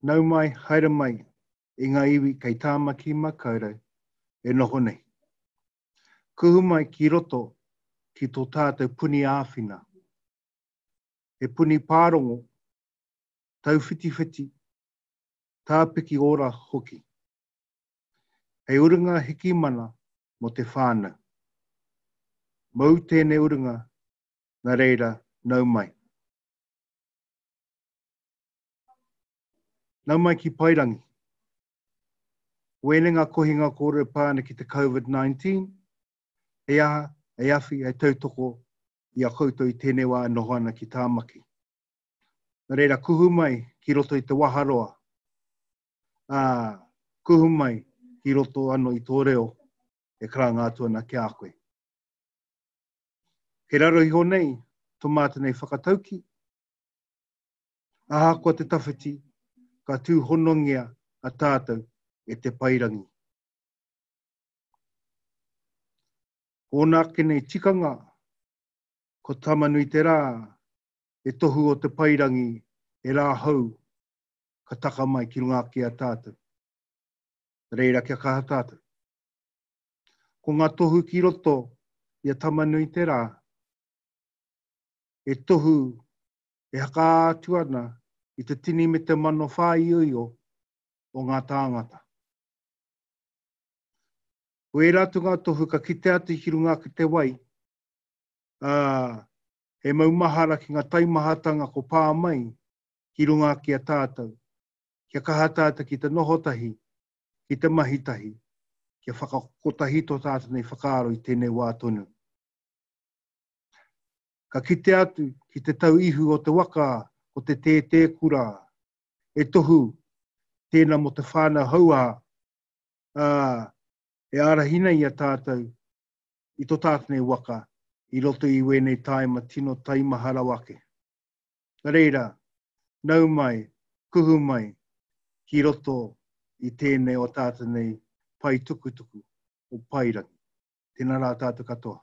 Nau mai, haere mai e ngā iwi kei Tāmaki Makaurau e noho nei. Kuhu mai ki roto ki tō tātou puni āwhina. He puni pārongo, tauwhitiwhiti, tāpiki ora hoki. Hei urunga hiki mana mō te whānau. Mōu tēnei urunga, nā reira, nau mai. Nau mai ki Paerangi. Ko ēnei ngā kohinga kōrero e pā ana ki te Covid-19, hei aha, hei awhi, hei tautoko i a koutou i tēnei wā e noho ana ki Tāmaki. Nā reira, kuhu mai ki roto i te waharoa, ā, kuhu mai ki roto anō i tō reo e karanga atu ana ki a koe. Kei raro iho nei tō mātou nei whakatauki, Ahakoa te tawhiti, ka tūhonongia a tātou e te paerangi. Ko ōna ake nei tikanga, ko Tama-nui-te-rā, he tohu o te paerangi, he rā hou ka taka mai ki runga ake i a tātou. Reira kia kaha tātou. Ko ngā tohu ki roto i a Tama-nui-te-rā, he tohu e haka atu ana i te tini me te mano whāioio o ngā tāngata. Ko ērā atu ngā tohu ka kitea atu ki runga ake te wai, ā, he maumahara ki ngā taimahatanga ko pā mai ki runga ake i a tātou, kia kaha tātou ki te noho tahi, ki te mahi tahi, kia whakakotahi tō tātou nei whakaaro i tēnei wā tonu. Ka kitea atu ki te tau ihu o te waka ko te tētēkura, he tohu tēnā mō te whānau hauā, ā, e ārahina i a tātou i tō tātou nei waka i roto i wēnei tāima tino taimaha rawa ake. Nā reira, nau mai, kuhu mai ki roto i tēnei o tātou nei pae tukutuku o Paerangi. Tēnā rā tātou katoa.